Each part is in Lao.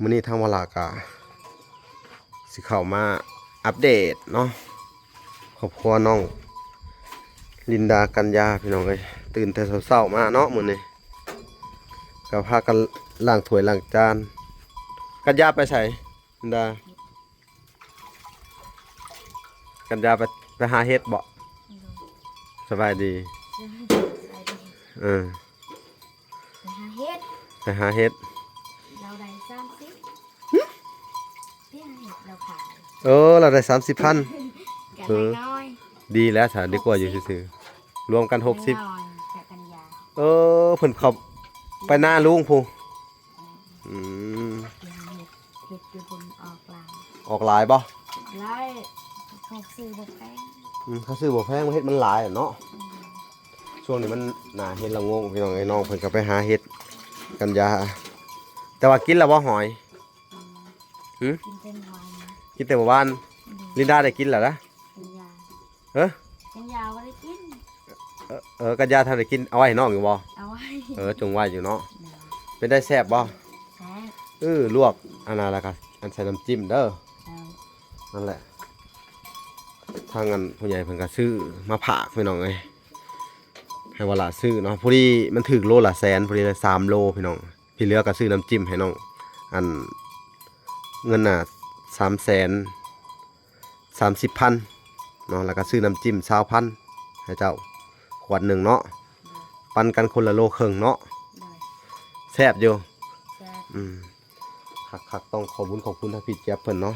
ມື້ນີ້ທາງວາລາກະຊິເຂົ້າມາອັບເດດເນາະ ຄອບຄົວນ້ອງລິນດາ ກັນຍາ ພີ່ນ້ອງເອີຍ. ຕື່ນແຕ່ເຊົ້າໆມາເນາະ ມື້ນີ້ກະພາກັນລ້າງຖ້ວຍລ້າງຈານ. ກັນຍາໄປໃສ ລິນດາ? ກັນຍາໄປ ໄປຫາເຫັດເບາະ? ໂດຍ. ສະບາຍດີ. ສະບາຍດີ. ເອີ ໄປຫາເຫັດ ໄປຫາເຫັດ. ລາວໄດ້ສາມສິບ. ຫຶ? ໄປຫາເຫັດລາວຂາຍ. ເອີ ລາວໄດ້ສາມສິບພັນ. ກະ ເອີ ນ້ອຍ. ດີແລ້ວຊະ ດີກວ່າຢູ່ຊື່ໆ. ຮວມກັນຫົກສິບ. ນ້ອຍກະກັນຍາ. ເອີ ເພິ່ນເຂົ້າໄປນາລຸງພຸ້ນ. ອືມ ອືມ ໄປຫາເຫັດ ເຫັດຢູ່ພຸ້ນອອກຫຼາຍ. ອອກຫຼາຍບໍ່? ຫຼາຍ. ເຂົາຊື້ບໍ່ແພງ. ອືມ ເຂົາຊື້ບໍ່ແພງ ເຫັດມັນຫຼາຍເນາະ. ອືມ ຊ່ວງນີ້ມັນໜ້າເຫັດລະໂງກ ພີ່ນ້ອງເອີຍ. ນ້ອງເພິ່ນກະໄປຫາເຫັດ ກັນຍາ. ແຕ່ວ່າກິນແລ້ວບໍ່ຫອຍ? ອືມ ຫຶ? ກິນແຕ່ມື້ວານ. ກິນແຕ່ມື້ວານ. ອືມ ລິນດາໄດ້ກິນແລ້ວນະ? ກິນຢາ. ເອີ ກິນຢາບໍ່ໄດ້ກິນ. ເອີ ເອີ ກັນຍາຖ້າໄດ້ກິນ ເອົາໄວ້ໃຫ້ນ້ອງຢູ່ບໍ່? ເອົາໄວ້. ເອີ ຈົ່ງໄວ້ຢູ່ເນາະ. ໂດຍ. ເປັນໄດ້ແຊບບໍ່? ແຊບ. ເອີ ລວກອັນນັ້ນລະກະ ອັນໃສ່ນ້ຳຈິ້ມເດີ. ເຈົ້າ. ນັ້ນແຫຼະ ທາງອັນຜູ້ໃຫຍ່ເພິ່ນກະຊື້ມາຝາກ ພີ່ນ້ອງເອີຍ ໃຫ້ວາລາຊື້ເນາະ. ພໍດີມັນຖືກໂລລະແສນ ພໍດີລະສາມໂລ ພີ່ນ້ອງ. ທີ່ເຫຼືອກະຊື້ນ້ຳຈິ້ມໃຫ້ນ້ອງ ອັນ ເງິນນະ ສາມແສນສາມສິບພັນເນາະ ລະກະຊື້ນ້ຳຈິ້ມຊາວພັນໃຫ້ເຈົ້າ ຂວດໜຶ່ງເນາະ. ປັນກັນຄົນລະໂລເຄິ່ງເນາະ. ໂດຍ. ແຊບຢູ່. ແຊບ. ອືມ ຄັກໆ ຕ້ອງຂອບບຸນຂອບຄຸນທາງພີ່ແຈັບເພິ່ນເນາະ. ໂ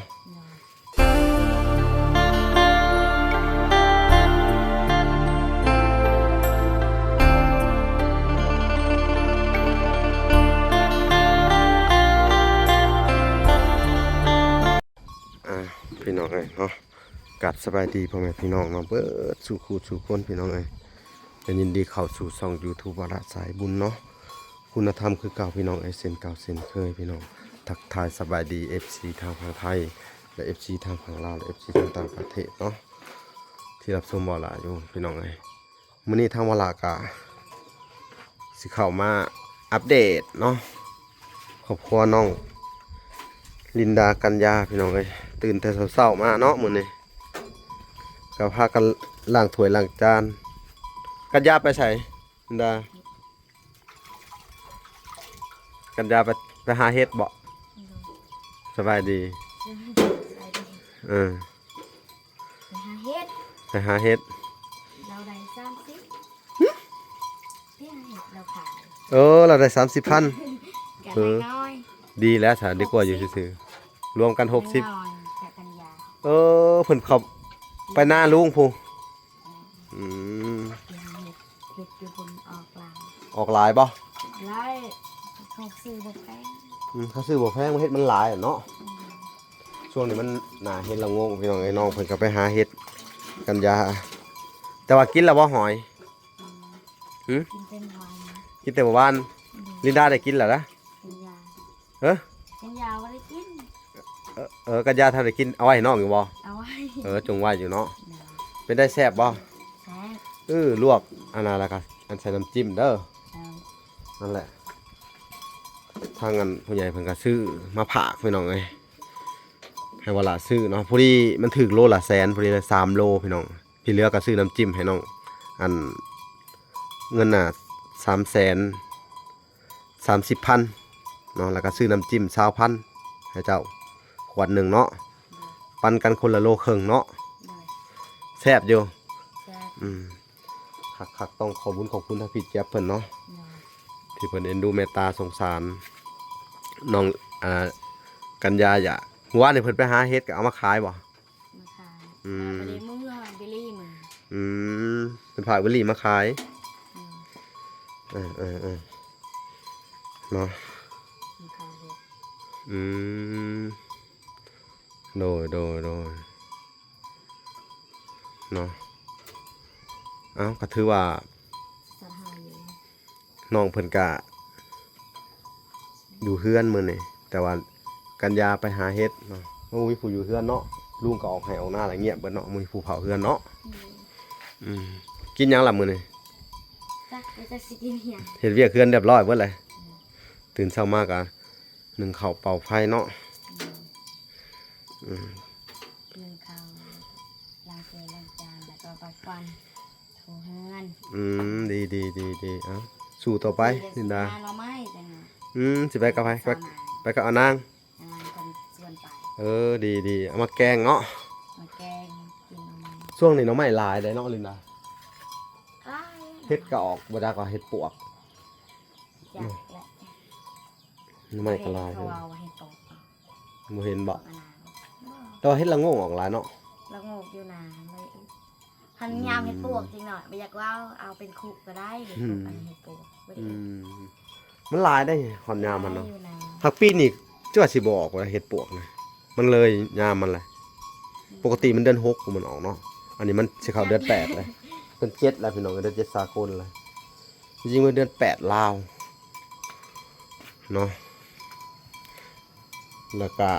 ດຍ. ອ່າ ພີ່ນ້ອງເອີຍເນາະ ກາບສະບາຍດີພໍ່ແມ່ພີ່ນ້ອງເນາະ ເບິດສູ່ຄູ່ສູ່ຄົນ ພີ່ນ້ອງເອີຍ. ກະຍິນດີເຂົ້າສູ່ຊ່ອງຢູທູບວາລະສາຍບຸນເນາະ ຄຸນນະທຳຄືເກົ່າ ພີ່ນ້ອງເອີຍ ເຊັ່ນເກົ່າເຊັ່ນເຄີຍ ພີ່ນ້ອງ. ທັກທາຍສະບາຍດີ ເອັຟຊີ ທາງຝັ່ງໄທ ແລະ ເອັຟຊີ ທາງຝັ່ງລາວ ແລະ ເອັຟຊີ ທາງຕ່າງປະເທດເນາະ ທີ່ຮັບຊົມວາລະຢູ່ ພີ່ນ້ອງເອີຍ. ມື້ນີ້ທາງວາລາກະຊິເຂົ້າມາອັບເດດເນາະ ຄອບຄົວນ້ອງລິນດາ ກັນຍາ ພີ່ນ້ອງເອີຍ. ຕື່ນແຕ່ເຊົ້າໆມາເນາະ ມື້ນີ້ກະພາກັນລ້າງຖ້ວຍລ້າງຈານ. ກັນຍາໄປໃສ ລິນດາ? ກັນຍາໄປ ໄປຫາເຫັດເບາະ? ໂດຍ. ສະບາຍດີ. ສະບາຍດີ. ເອີ ໄປຫາເຫັດ ໄປຫາເຫັດ. ລາວໄດ້ສາມສິບ. ຫຶ? ໄປຫາເຫັດລາວຂາຍ. ເອີ ລາວໄດ້ສາມສິບພັນ. ກະ ເອີ ນ້ອຍ. ດີແລ້ວຊະ ດີກວ່າຢູ່ຊື່ໆ. ຮວມກັນຫົກສິບ. ນ້ອຍກະກັນຍາ. ເອີ ເພິ່ນເຂົ້າໄປນາລຸງພຸ້ນ. ອືມ ອືມ ໄປຫາເຫັດ ເຫັດຢູ່ພຸ້ນອອກຫຼາຍ. ອອກຫຼາຍບໍ່? ຫຼາຍ. ເຂົາຊື້ບໍ່ແພງ. ອືມ ເຂົາຊື້ບໍ່ແພງ ເຫັດມັນຫຼາຍເນາະ. ອືມ ຊ່ວງນີ້ມັນໜ້າເຫັດລະໂງກ ພີ່ນ້ອງເອີຍ. ນ້ອງເພິ່ນກະໄປຫາເຫັດ ກັນຍາ. ແຕ່ວ່າກິນແລ້ວບໍ່ຫອຍ? ອືມ ຫຶ? ກິນແຕ່ມື້ວານ. ກິນແຕ່ມື້ວານ. ອືມ ລິນດາໄດ້ກິນແລ້ວນະ? ກິນຢາ. ເອີ ກິນຢາບໍ່ໄດ້ກິນ. ເອີ ເອີ ກັນຍາຖ້າໄດ້ກິນ ເອົາໄວ້ໃຫ້ນ້ອງຢູ່ບໍ່? ເອົາໄວ້. ເອີ ຈົ່ງໄວ້ຢູ່ເນາະ. ໂດຍ. ເປັນໄດ້ແຊບບໍ່? ແຊບ. ເອີ ລວກອັນນັ້ນລະກະ ອັນໃສ່ນ້ຳຈິ້ມເດີ. ເຈົ້າ. ນັ້ນແຫຼະ ທາງອັນຜູ້ໃຫຍ່ເພິ່ນກະຊື້ມາຝາກ ພີ່ນ້ອງເອີຍ ໃຫ້ວາລາຊື້ເນາະ. ພໍດີມັນຖືກໂລລະແສນ ພໍດີລະສາມໂລ ພີ່ນ້ອງ. ທີ່ເຫຼືອກະຊື້ນ້ຳຈິ້ມໃຫ້ນ້ອງ ອັນ ເງິນນະ ສາມແສນ ສາມສິບພັນເນາະ ລະກະຊື້ນ້ຳຈິ້ມຊາວພັນໃຫ້ເຈົ້າ ຂວດໜຶ່ງເນາະ. ໂດຍ. ປັນກັນຄົນລະໂລເຄິ່ງເນາະ. ໂດຍ. ແຊບຢູ່. ແຊບ. ອືມ ຄັກໆ ຕ້ອງຂອບບຸນຂອບຄຸນທາງພີ່ແຈັບເພິ່ນເນາະ. ໂດຍ. ທີ່ເພິ່ນເອັນດູເມດຕາສົງສານນ້ອງ ອ່າ ກັນຍາຢາ. ມື້ວານນີ້ເພິ່ນໄປຫາເຫັດກະເອົາມາຂາຍບໍ່? ມາຂາຍ. ອືມ ແລ້ວບັດນີ້ມື້ເຮົາໄປລີ້ມື້. ອືມ ເພິ່ນພາໄປລີ້ມາຂາຍ. ອືມ ເອີໆໆ ເນາະ ມາຂາຍເຫັດ. ອືມ ໂດຍໆໆ ເນາະ. ເອົ້າ ກະຖືວ່າ ສະຫາຍຢູ່. ນ້ອງເພິ່ນກະຢູ່ເຮືອນມື້ນີ້ ແຕ່ວ່າກັນຍາໄປຫາເຫັດເນາະ. ບໍ່ມີຜູ້ຢູ່ເຮືອນເນາະ ລຸງກະອອກໄຮ່ອອກນາລະ ງຽບເບິດເນາະ ບໍ່ມີຜູ້ເຝົ້າເຮືອນເນາະ. ອືມ ອືມ ກິນຫຍັງລະມື້ນີ້? ຈັກ ຈັກຊິກິນຫຍັງ. ເຮັດວຽກເຮືອນຮຽບຮ້ອຍເບິດເລີຍ. ອືມ ຕື່ນເຊົ້າມາກະ ໜຶ້ງເຂົ້າເປົ່າໄຟເນາະ. ອືມ ອືມ ໜຶ້ງເຂົ້າ ລ້າງຖ້ວຍລ້າງຈານ ແລ້ວກໍປັດຄວັນ ຖູເຮືອນ. ອືມ ດີໆໆໆ ເອົ້າ ສູ້ຕໍ່ໄປ ເດີ ລິນດາ ຊິຫາໜໍ່ໄມ້ຈັ່ງ. ອືມ ຊິໄປກັບໃຜ? ໄປ ໄປກັບອານາງ. ອານາງເພິ່ນຊວນໄປ. ເອີ ດີໆ ເອົາມາແກງເນາະ ມາແກງກິນໜໍ່ໄມ້. ຊ່ວງນີ້ໜໍ່ໄມ້ຫຼາຍເດ້ເນາະ ລິນດາ. ຫຼາຍ ເຫັດກໍອອກ ບໍ່ຈັກວ່າເຫັດປວກ ຈັກແຫຼະ. ໜໍ່ໄມ້ກໍຫຼາຍ ເຂົາເວົ້າວ່າເຫັດປວກ. ບໍ່ເຫັນບໍ່? ອານາງ ແຕ່ວ່າເຫັດລະໂງກອອກຫຼາຍເນາະ. ລະໂງກຢູ່ນາ ຄັນຍາມເຫັດປວກ ອືມ ຈິງໜ້ອຍ ບໍ່ຢາກເວົ້າ ເອົາເປັນຄຸກໍໄດ້ ເຫັດປວກ ອືມ ອັນເຫັດປວກ ບໍ່ໄດ້ ອືມ ມັນຫຼາຍເດ້ ຮອດຍາມມັນເນາະ. ຫຼາຍຢູ່ນະ ຫາກປີນີ້ ເຈົ້າວ່າຊິບໍ່ອອກວ່າເຫັດປວກນະ ມັນເລີຍຍາມມັນແຫຼະ. ອືມ ປົກກະຕິມັນເດືອນຫົກມັນອອກເນາະ ອັນນີ້ມັນຊິເຂົ້າເດືອນແປດແລ້ວ ເດືອນເຈັດແລ້ວພີ່ນ້ອງ ເດືອນເຈັດສາກົນແລ້ວ. ຈິງວ່າເດືອນແປດລາວເນາະ ແລ້ວກະ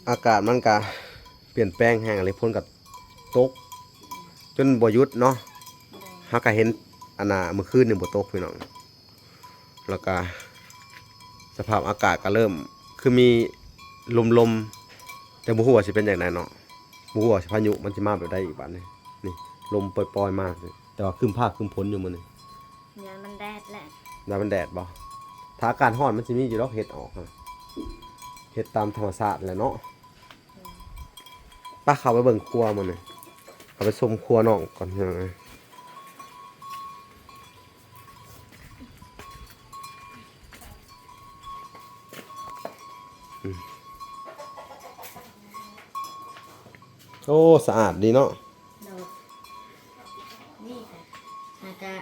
ອາກາດມັນກະປ່ຽນແປງແຮງອີ່ຫຼີ ຝົນກະຕົກຈົນບໍ່ຢຸດເນາະ. ເຮົາກະເຫັນອັນນ່າ ມື້ຄືນນີ້ບໍ່ຕົກພີ່ນ້ອງ ແລ້ວກະສະພາບອາກາດກະເລີ່ມຄືມີລົມໆ ແຕ່ບໍ່ຮູ້ວ່າຊິເປັນຈັ່ງໃດເນາະ ບໍ່ຮູ້ວ່າພາຍຸມັນຊິມາແບບໃດອີກບາດນີ້. ນີ້ລົມປ່ອຍໆມາ ແຕ່ວ່າຄຶ້ມຟ້າຄຶ້ມຝົນຢູ່ມື້ນີ້. ຢ້ານມັນແດດແຫຼະ. ຢ້ານມັນແດດບໍ່? ຖ້າອາກາດຮ້ອນມັນຊິມີຢູ່ດອກເຫັດອອກ ເຫັດຕາມທຳມະຊາດແຫຼະເນາະ. ອືມ ໄປ ເຂົ້າໄປເບິ່ງຄົວມື້ນີ້ ເຂົ້າໄປຊົມຄົວນ້ອງກ່ອນ. ອືມ ໂອ້ ສະອາດດີເນາະ. ໂດຍ ນີ້ກະ ຫາກະ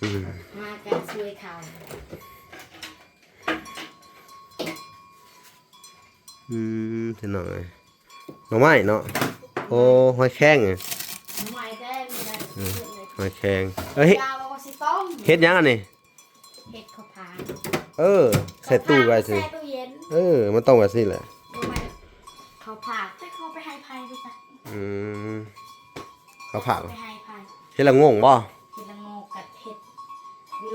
ອືມ ຫາກະຊ່ວຍເຂົາ. ອືມ ພີ່ນ້ອງເອີຍ ໜໍ່ໄມ້ເນາະ. ໂອ້ ຫອຍແຄງ ໜໍ່ໄມ້ແທ້ ອືມ ຫອຍແຄງ. ເອີ ເຮັດ ເຮັດຫຍັງອັນນີ້? ເຮັດເຂົ້າຜາກ. ເອີ ໃສ່ຕູ້ໄວ້ຊິ ໃສ່ຕູ້ເຢັນ. ເອີ ມັນຕ້ອງແບບຊີ້ແຫຼະ. ບໍ່ແມ່ນເຂົ້າຜາກ ແຕ່ເຂົາໄປໃຫ້ໃຜບໍ່ຈັກ. ອືມ ເຂົ້າຜາກ ໄປໃຫ້ໃຜ? ເຮັດລະໂງກບໍ່? ເຮັດລະໂງກກັບເຮັດ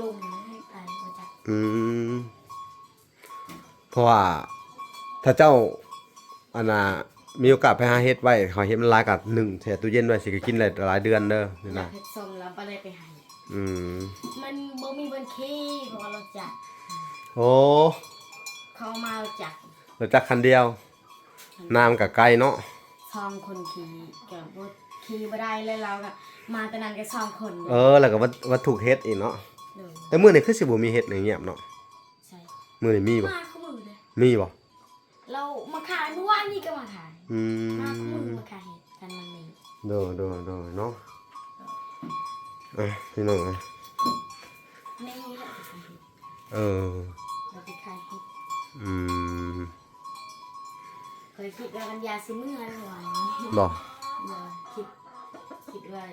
ລົງໃຫ້ໃຜບໍ່ຈັກ. ອືມ ເພາະວ່າຖ້າເຈົ້າ ອັນນ່າ ມີໂອກາດໄປຫາເຮັດໄວ້ ເຮົາເຮັດມັນຫຼາຍກະໜຶ້ງແຊ່ຕູ້ເຢັນໄວ້ ຊິກະກິນໄດ້ຫຼາຍເດືອນເດີ ນີ້ນະ. ເຮັດສົ້ມແລ້ວບໍ່ໄດ້ໄປໃຫ້. ອືມ ມັນບໍ່ມີບ່ອນຂີ່ ເພາະວ່າລົດຈັກ. ໂອ້ ເຂົາມາລົດຈັກ ລົດຈັກຄັນດຽວ ອືມ ນ້ຳກະໄກເນາະ ສອງຄົນຂີ່ກະບໍ່ ຂີ່ບໍ່ໄດ້ ແລ້ວລາວກະມາແຕ່ນັ້ນກະສອງຄົນ. ເອີ ແລ້ວກະວັດ ວັດຖຸເຮັດອີກເນາະ. ໂດຍ ແຕ່ມື້ນີ້ຄືຊິບໍ່ມີເຫັດ ງຽບເນາະ. ໃຊ່ ມື້ນີ້ມີບໍ່? ມາຄູ່ມື້ເດ້. ມີບໍ່? ລາວມາຂາຍ ມື້ວານນີ້ກໍມາຂາຍ. ອືມ ມາຄູ່ມື້ ມາຂາຍເຫັດ ຄັນມັນມີ. ໂດຍ ໂດຍ ໂດຍເນາະ. ອ່ະ ພີ່ນ້ອງເອີຍ ນີ້ແຫຼະ ເອີ ລາວໄປຂາຍເຫັດ. ອືມ ຂ້ອຍຄິດວ່າກັນຍາຊິເມືອແລ້ວຫວາ. ບໍ່? ບໍ່ ຄິດ ຄິດວ່າ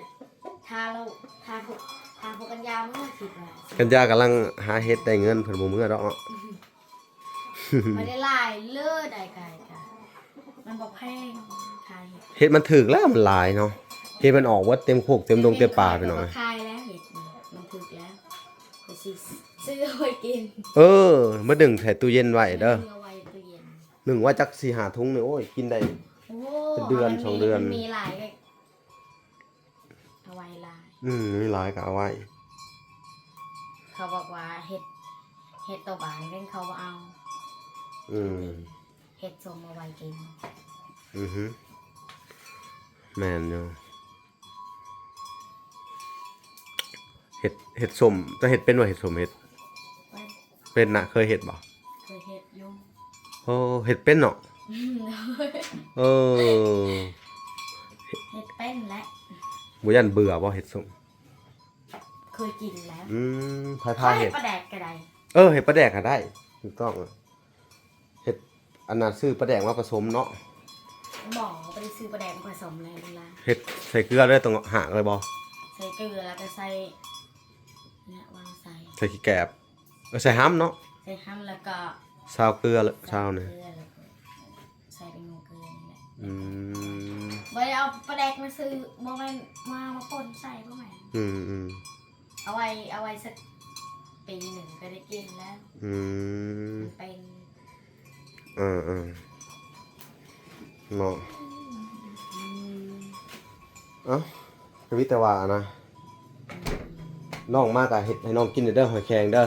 ຖ້າລາວ ຖ້າພວກ ຖ້າພວກກັນຍາເມືອ ຄິດວ່າ ກັນຍາກຳລັງຫາເຫັດໄດ້ເງິນ ເພິ່ນບໍ່ເມືອດອກເນາະ. ບໍ່ໄດ້ຫຼາຍເລີຍ ໄດ້ກາຍກະ ມັນບໍ່ແພງ ຂາຍເຫັດ ເຫັດມັນຖືກແລ້ວ ມັນຫຼາຍເນາະ. ເຫັດມັນອອກເບິດເຕັມໂຄກເຕັມດົງເຕັມປ່າ ພີ່ນ້ອງເອີຍ. ຂາຍແລ້ວເຫັດນີ້ ມັນຖືກແລ້ວ ຂ້ອຍຊິຊື້ເອົາໄວ້ກິນ. ເອີ ມາດຶງໃສ່ຕູ້ເຢັນໄວ້ເດີ ດຶງເອົາໄວ້ຕູ້ເຢັນ ໜຶ້ງໄວ້ຈັກສີ່ຫ້າຖົງນີ້ ໂອ້ຍ ກິນໄດ້ ໂອ້ ເປັນເດືອນ ມັນມີ ສອງເດືອນ ມັນມີຫຼາຍເດ້. ເອົາໄວ້ຫຼາຍ ອືມ ມີຫຼາຍກໍເອົາໄວ້. ເຂົາບອກວ່າເຫັດ ເຫັດໂຕບານເດ້ ເຂົາບໍ່ເອົາ. ອືມ ເຫັດສົ້ມເອົາໄວ້ກິນ. ອືຮຶ ແມ່ນຢູ່. ເຫັດ ເຫັດສົ້ມ ເຈົ້າເຮັດເປັນບໍ່? ເຫັດສົ້ມ ເຫັດ ເປັນນະ ເຄີຍເຮັດບໍ່? ເຄີຍເຮັດຢູ່. ໂອ້ ເຮັດເປັນເນາະ. ອືມ ເອີ ເຮັດເປັນແຫຼະ. ບໍ່ຢ້ານເບື່ອບໍ່ເຫັດສົ້ມ? ເຄີຍກິນແລ້ວ. ອືມ ໃຜພາເຮັດ? ເຮັດປາແດກກໍໄດ້. ເອີ ເຮັດປາແດກກໍໄດ້ ຖືກຕ້ອງ. ເຮັດ ອັນນັ້ນ ຊື້ປາແດກມາປະສົມເນາະ. ບໍ່ ບໍ່ໄດ້ຊື້ປາແດກມາປະສົມເລີຍ ເຮັດໃສ່ເກືອເລີຍ ຕ້ອງຫາກເລີຍບໍ່? ໃສ່ເກືອ ແລ້ວກໍໃສ່ ເນຍ ວາງໃສ່ ໃສ່ຂີ້ແກບ ເອີ ໃສ່ຫຳເນາະ. ໃສ່ຫຳ ແລ້ວກໍຊາວເກືອ ຊາວນີ້ ໃສ່ແປ້ງນົວເກືອນີ້ແຫຼະ. ອືມ ບໍ່ໄດ້ເອົາປາແດກມາຊື້ ບໍ່ແມ່ນມາ ມາປົນໃສ່ ບໍ່ແມ່ນ. ອືມໆ ເອົາໄວ້ ເອົາໄວ້ສັກປີໜຶ່ງກໍໄດ້ກິນແລ້ວ. ອືມ ມັນເປັນ ເອີໆ ເນາະ. ອືມ ເອົ້າ ກໍມີແຕ່ວ່ານະ ອືມ ນ້ອງມາກໍເຮັດໃຫ້ນ້ອງກິນເດີ ຫອຍແຄງເດີ.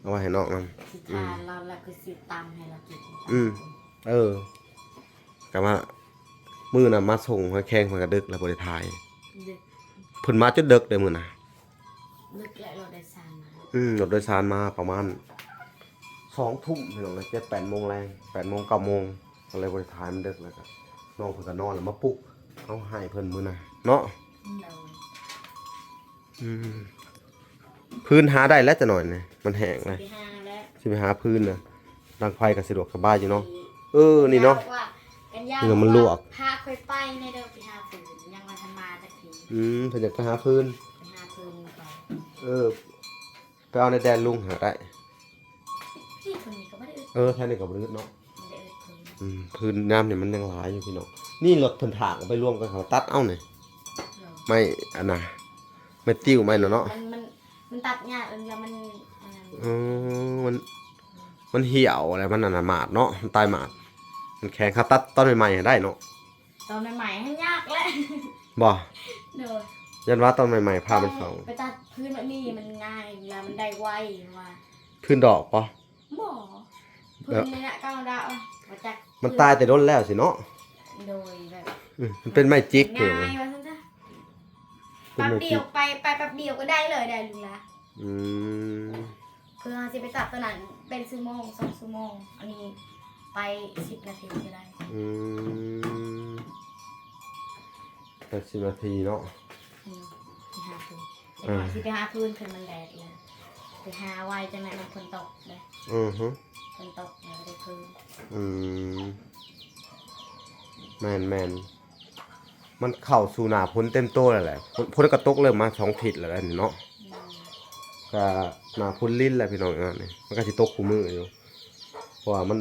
ເນາະ ເອົາໄວ້ໃຫ້ນ້ອງນຳ. ຊິ ອືມ ທານແລ້ວ ແລ້ວກໍຊິຕຳໃຫ້ລາວກິນ. ອືມ ເອີ ກໍມາ ມື້ນະມາສົ່ງຫອຍແຄງ ເພິ່ນກໍດຶກແລ້ວ ບໍ່ໄດ້ຖ່າຍ. ດຶກ ເພິ່ນມາຈົນດຶກເດ້ມື້ນະ. ດຶກແຫຼະ ລົດໂດຍສານມາ. ອືມ ລົດໂດຍສານມາປະມານສອງທຸ່ມ ພີ່ນ້ອງເອີຍ ເຈັດແປດໂມງແລງ ແປດໂມງເກົ້າໂມງ ກໍເລີຍບໍ່ໄດ້ຖ່າຍ ມັນດຶກ. ແລ້ວກໍນ້ອງເພິ່ນກໍນອນ ແລ້ວມາປຸກເຮົາໃຫ້ເພິ່ນມື້ນະເນາະ. ໂດຍ ອືມ ຟືນຫາໄດ້ແລ້ວຈັກໜ້ອຍນີ້ ມັນແຫ້ງແລ້ວ. ຊິໄປຫາແລ້ວ ຊິໄປຫາຟືນນະ ດັງໄຟກໍສະດວກສະບາຍຢູ່ເນາະ. ເອີ ນີ້ເນາະ ກັນຍາ ນີ້ນະ ມັນລວກ ພາຂ້ອຍໄປແດ່ເດີ ໄປຫາຟືນ ຍັງບໍ່ທັນມາຈັກທີ. ອືມ ເພິ່ນຢາກໄປຫາຟືນ ໄປຫາຟືນກ່ອນ. ເອີ ໄປເອົາໃນແດນລຸງຫາໄດ້. ທີ່ຄົນນີ້ກໍບໍ່ໄດ້ອຶດ ເອີ ແຖວນີ້ກໍບໍ່ໄດ້ອຶດເນາະ ບໍ່ໄດ້ອຶດເພິ່ນ. ອືມ ຟືນຍາມນີ້ມັນຍັງຫຼາຍຢູ່ ພີ່ນ້ອງ. ນີ້ລົດເພິ່ນຖາກເອົາໄປລວມກັນ ເຂົາຕັດເອົານີ້ ເນາະ ໄມ້ອັນນ່າ ໄມ້ຕິ້ວ ໄມ້ນັ້ນເນາະ. ມັນ ມັນ ມັນຕັດຍາກ ແລ້ວມັນ ເອີ ມັນ ມັນຫ່ຽວແລ້ວ ມັນອັນນ່າ ໝາດເນາະ ມັນຕາຍໝາດ ມັນແຂງ. ເຂົາຕັດຕອນໃໝ່ໆ ໃຫ້ໄດ້ເນາະ. ຕອນໃໝ່ໆ ໃຫ້ຍາກແຫຼະ ບໍ່? ໂດຍ ຢ້ານວ່າຕອນໃໝ່ໆ ພາມັນເຂົ້າ ໄປຕັດຟືນແບບນີ້ມັນງ່າຍ ແລ້ວມັນໄດ້ໄວວ່າ. ຟືນດອກບໍ່? ບໍ່ ຟືນນີ້ນະ ເກົ່າດາວ ບໍ່ຈັກ ມັນຕາຍແຕ່ດົນແລ້ວຊີ້ເນາະ. ໂດຍ ແບບ ອືມ ມັນເປັນໄມ້ຈິກ ງ່າຍວ່າຊັ້ນຊະ ເປັນໄມ້ຈິກ ແປັບດຽວໄປ ໄປແປັບດຽວກໍໄດ້ເລີຍ ໄດ້ລຸງລະ. ອືມ ເພື່ອເຮົາຊິໄປຕັດຕົວນັ້ນເປັນຊົ່ວໂມງ ສອງຊົ່ວໂມງ ອັນນີ້ໄປສິບນາທີກໍໄດ້. ອືມ ແປດສິບນາທີເນາະ. ອືມ ໄປຫາຟືນ ເອີ ຊິໄປຫາຟືນ ຄືນມັນແດດແລ້ວ ໄປຫາໄວ ຈັ່ງໃດມັນຝົນຕົກເດ້. ອືຮຶ ຝົນຕົກແລ້ວບໍ່ໄດ້ຟືນ. ອືມ ແມ່ນໆ. ມັນເຂົ້າສູ່ໜ້າຝົນເຕັມໂຕແລ້ວແຫຼະ ຝົນ ຝົນກໍຕົກເລີ່ມມາສອງທິດແລ້ວແຫຼະນີ້ເນາະ. ອືມ ກໍໜ້າຝົນລິນແຫຼະພີ່ນ້ອງ ອັນນີ້ມັນກໍຊິຕົກຄູ່ມື້ຢູ່ ເພາະວ່າມັນ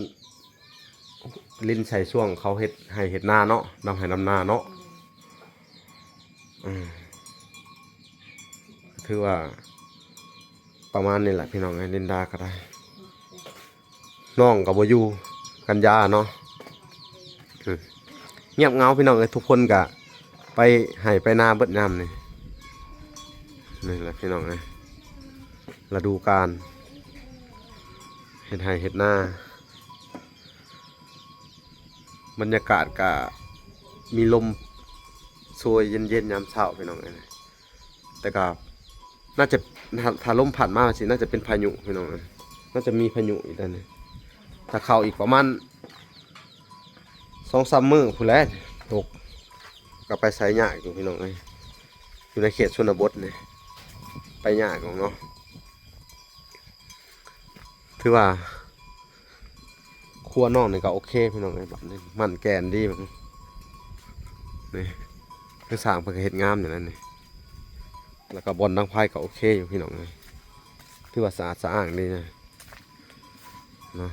ລິນໃສ່ຊ່ວງເຂົາເຮັດໄຮ່ເຮັດນາເນາະ ດຳໄຮ່ດຳນາເນາະ. ອືມ ອືມ ກໍຖືວ່າປະມານນີ້ແຫຼະພີ່ນ້ອງເອີຍ ລິນດາກໍໄດ້. ນ້ອງກໍບໍ່ຢູ່ ກັນຍາເນາະ. ອືມ ງຽບເຫງົາພີ່ນ້ອງເອີຍ ທຸກຄົນກໍໄປໄຮ່ໄປນາເບິດຍາມນີ້. ນີ້ແຫຼະພີ່ນ້ອງເອີຍ ລະດູການເຮັດໄຮ່ເຮັດນາ ບັນຍາກາດກໍມີລົມໂຊຍເຢັນໆ ຍາມເຊົ້າພີ່ນ້ອງເອີຍ. ແຕ່ກໍໜ້າຈະ ຖ້າ ຖ້າລົມພັດມາຊິ ໜ້າຈະເປັນພາຍຸພີ່ນ້ອງເອີຍ ໜ້າຈະມີພາຍຸອີກແລ້ວນີ້. ຖ້າເຂົ້າອີກປະມານສອງສາມມື້ພຸ້ນແຫຼະຕົກ ກໍໄປໃສຍາກຢູ່ພີ່ນ້ອງເອີຍ ຢູ່ໃນເຂດຊົນນະບົດນີ້ ໄປຍາກເນາະ. ຖືວ່າ ຄົວນ້ອງນີ້ກໍໂອເຄພີ່ນ້ອງເອີຍ ບາດນີ້ໝັ້ນແກ່ນດີ. ນີ້ ຄືສ້າງເພິ່ນກໍເຮັດງາມຢູ່ນັ້ນນີ້ ແລ້ວກໍບ່ອນດັງໄຟກໍໂອເຄຢູ່ພີ່ນ້ອງເອີຍ ຖືວ່າສະອາດສະອ້າງດີນະເນາະ.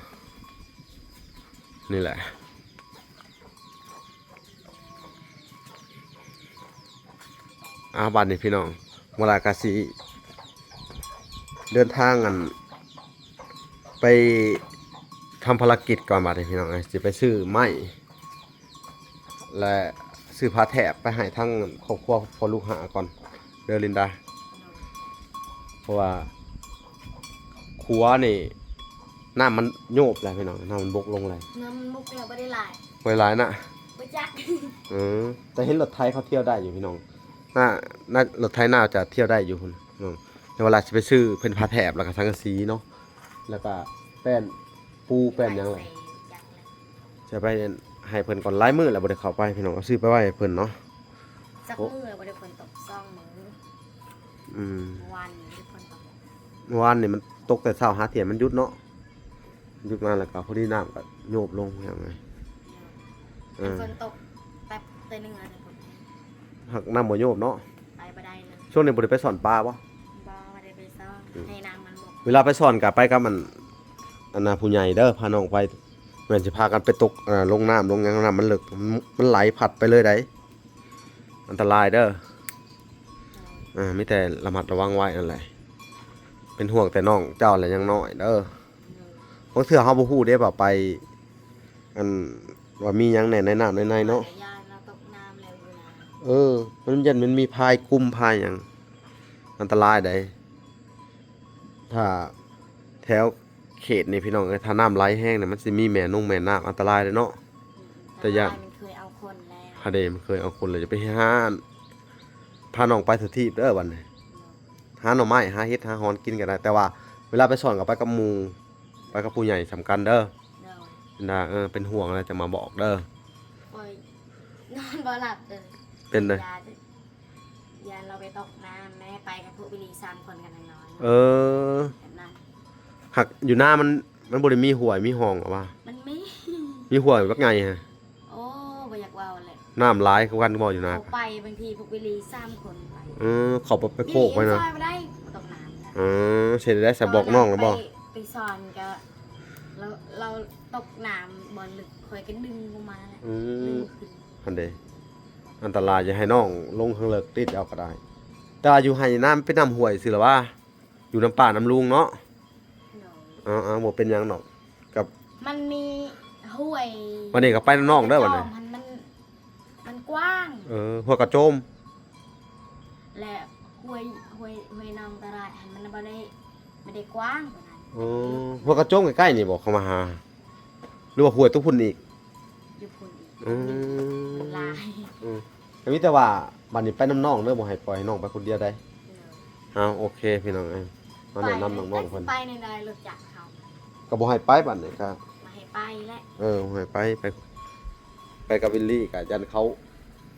ນີ້ແຫຼະ ອ່າ ບາດນີ້ພີ່ນ້ອງ ເວລາກໍຊິເດີນທາງ ອັນ ໄປທຳພາລະກິດກ່ອນ ບາດນີ້ພີ່ນ້ອງເອີຍ ຊິໄປຊື້ໄມ້ ແລະ ຊື້ຜ້າແຖບໄປໃຫ້ທັງຄອບຄົວພໍ່ລູກຫ້າກ່ອນເດີລິນດາ ເພາະວ່າຂົວນີ້ ນ້ຳມັນໂຍບແລ້ວພີ່ນ້ອງ ນ້ຳມັນບົກລົງແລ້ວ ນ້ຳມັນບົກແລ້ວ ບໍ່ໄດ້ຫຼາຍ ບໍ່ໄດ້ຫຼາຍນະ ບໍ່ຈັກ. ເອີ ແຕ່ເຫັນລົດໄຖເຂົາທ່ຽວໄດ້ຢູ່ພີ່ນ້ອງ ໜ້າ ໜ້າ ລົດໄຖໜ້າຈະທ່ຽວໄດ້ຢູ່ພຸ້ນເນາະ. ແຕ່ວ່າລາວຊິໄປຊື້ເປັນຜ້າແຖບ ແລ້ວກໍສັງກະສີເນາະ ແລ້ວກໍແປ້ນປູແປ້ນຫຍັງແຫຼະ ຊິໄປໃຫ້ເພິ່ນກ່ອນ ຫຼາຍມື້ແລ້ວບໍ່ໄດ້ເຂົ້າໄປພີ່ນ້ອງ ເອົາຊື້ໄປໄວ້ໃຫ້ເພິ່ນເນາະ. ຈັກມື້ແລ້ວບໍ່ໄດ້ຝົນຕົກ ສອງມື້. ອືມ ເມື່ອວານນີ້ຝົນຕົກ ເມື່ອວານນີ້ມັນຕົກແຕ່ເຊົ້າຫາທ່ຽງ ມັນຢຸດເນາະ ຢຸດມາແລ້ວກໍພໍດີນ້ຳກໍໂຍບລົງ ເອີ ຝົນຕົກແປັບແຕ່ໜຶ່ງ ແລ້ວກໍ ຫາກນ້ຳບໍ່ໂຍບເນາະ ໄປບໍ່ໄດ້ເລີຍ. ຊ່ວງນີ້ບໍ່ໄດ້ໄປຊ່ອນປາບໍ່? ບໍ່ ບໍ່ໄດ້ໄປຊ່ອນ ອືມ ໃຫ້ນ້ຳມັນບົກ. ເວລາໄປຊ່ອນກໍໄປກັບ ອັນ ອັນນ່າ ຜູ້ໃຫຍ່ເດີ ພານ້ອງໄປ ແມ່ນຊິພາກັນໄປຕົກ ເອີ ລົງນ້ຳລົງຫຍັງ ນ້ຳມັນເລິກ ມັນ ມັນໄຫຼພັດໄປເລີຍໃດ໋ ອັນຕະລາຍເດີ. ເອີ ມີແຕ່ລະມັດລະວັງໄວ້ນັ້ນແຫຼະ ປັນຫ່ວງແຕ່ນ້ອງເຈົ້າແຫຼະ ຍັງນ້ອຍເດີ. ບາງເທື່ອເຮົາບໍ່ຮູ້ເດ້ວ່າໄປ ອັນ ວ່າມີຫຍັງແດ່ໃນນ້ຳໃນໃນເນາະ. ຢ້ານເຮົາຕົກນ້ຳແລ້ວຢູ່ນາ. ເອີ ມັນຢ້ານມັນມີພາຍກຸ່ມພາຍຫຍັງ ອັນຕະລາຍໃດ໋. ຖ້າແຖວເຂດນີ້ພີ່ນ້ອງເອີຍ ຖ້ານ້ຳໄຫຼແຮງນີ້ ມັນຊິມີແມ່ນົງແມ່ນ້ຳ ອັນຕະລາຍເດ້ເນາະ. ອືມ ແຕ່ຢ້ານ ອັນຕະລາຍ ມັນເຄີຍເອົາຄົນແລ້ວ. ຫາເດ້ ມັນເຄີຍເອົາຄົນແລ້ວ. ຈະໄປຫາ ພານ້ອງໄປທົ່ວທີບເດີບັດນີ້. ຫາໜໍ່ໄມ້ ຫາເຫັດ ຫາຫອນກິນກໍໄດ້ ແຕ່ວ່າເວລາໄປຊ່ອນກໍໄປກັບໝູ່ ໄປກັບຜູ້ໃຫຍ່ສຳຄັນເດີ. ໂດຍ ນາ ເອີ ເປັນຫ່ວງແລ້ວຈະມາບອກເດີ. ໂອ້ຍ ນອນບໍ່ຫຼັບເລີຍ. ເປັນໃດ? ຢ້ານ ຢ້ານລາວໄປຕົກນ້ຳແດ່ ໄປກັບພວກວິລີສາມຄົນກັນນອນ. ເອີ ແບບນັ້ນ. ຫາກຢູ່ນາມັນ ມັນບໍ່ໄດ້ມີຫ້ວຍມີຮ່ອງຫວາ? ມັນມີ ມີຫ້ວຍບັກໃຫຍ່ຫະ. ໂອ້ ບໍ່ຢາກເວົ້າແຫຼະ ນ້ຳຫຼາຍຄືກັນບໍ່ຢູ່ນາ. ເຂົ້າໄປບາງທີພວກວິລີສາມຄົນໄປ. ເອີ ເຂົ້າໄປ ໄປໂຄກໄປນະ. ຢູ່ໃນຊອຍບໍ່ໄດ້ ບໍ່ຕົກນ້ຳ. ເອີ ເຮັດໄດ້ສະ ບອກນ້ອງແລ້ວບໍ່? ໄປ ໄປຊ່ອນກໍ ລາວ ລາວຕົກນ້ຳບໍ່ເລິກ ຂ້ອຍກໍດຶງລົງມາແຫຼະ. ອືມ ດຶງຂຶ້ນ. ຫັ້ນເດ້ ອັນຕະລາຍ ຢ່າໃຫ້ນ້ອງລົງຂ້າງເລິກ ຕິດເອົາກໍໄດ້. ແຕ່ວ່າຢູ່ໄຮ່ນາມັນເປັນນ້ຳຫ້ວຍຊື່ລະຫວາ? ຢູ່ນຳປ້ານຳລຸງເນາະ. ໂດຍ ເອົາໆ ບໍ່ເປັນຫຍັງດອກ. ກັບ ມັນມີຫ້ວຍ ບັດນີ້ກໍໄປນຳນ້ອງເດີບັດນີ້. ມັນ ມັນ ມັນກວ້າງ. ເອີ ຫ້ວຍກະໂຈມ ແລະ ຫ້ວຍ ຫ້ວຍ ຫ້ວຍໜອງຕະລາດຫັ້ນ ມັນບໍ່ໄດ້ ບໍ່ໄດ້ກວ້າງປານນັ້ນ. ອໍ ຫ້ວຍກະໂຈມໃກ້ໆນີ້ບໍ່ ເຂົ້າມາຫາ ຫຼືວ່າຫ້ວຍຕົວພຸ້ນອີກ? ຢູ່ພຸ້ນອີກ. ອືມ ມັນຫຼາຍ. ອືມ ກໍມີແຕ່ວ່າບັດນີ້ໄປນຳນ້ອງເດີ ບໍ່ໃຫ້ປ່ອຍໃຫ້ນ້ອງໄປຄົນດຽວໃດ. ໂດຍ ເອົາ ໂອເຄພີ່ນ້ອງເອີຍ ມາແນະນຳນ້ອງໆເພິ່ນ. ໄປແນວໃດ ລົດຈັກເຮົາ ກໍບໍ່ໃຫ້ໄປບັດນີ້ ກໍບໍ່ໃຫ້ໄປແຫຼະ. ເອີ ບໍ່ໃຫ້ໄປ ໄປ ໄປກັບວິລລີກໍຢ້ານເຂົາ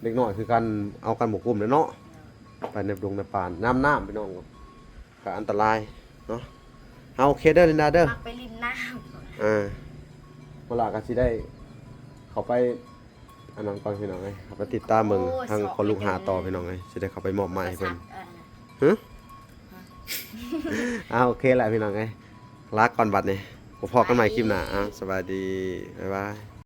ເດັກນ້ອຍຄືກັນ ເອົາກັນບໍ່ກຸ້ມແຫຼະເນາະ. ໂດຍ ໄປໃນດົງໃນປ່າ ນຳນ້ຳພີ່ນ້ອງ ກໍອັນຕະລາຍເນາະ. ເອົາ ໂອເຄເດີລິນດາເດີ ມັກໄປຫຼິ້ນນ້ຳ. ອ່າ ເວລາກໍຊິໄດ້ເຂົ້າໄປ ອັນນັ້ນກ່ອນພີ່ນ້ອງເອີຍ ເຮົາໄປຕິດຕາມເບິ່ງ ໂອ້ຍ ທາງພໍ່ລູກຫ້າຕໍ່ພີ່ນ້ອງເອີຍ ຊິໄດ້ເຂົ້າໄປມອບໝາຍໃຫ້ເພິ່ນ. ຮະ? ອ່າ ໂອເຄແຫຼະພີ່ນ້ອງເອີຍ ລາກ່ອນບັດນີ້ ພົບກັນໃໝ່ຄລິບໜ້າ. ອ່າ ສະບາຍດີ ບາຍບາຍ.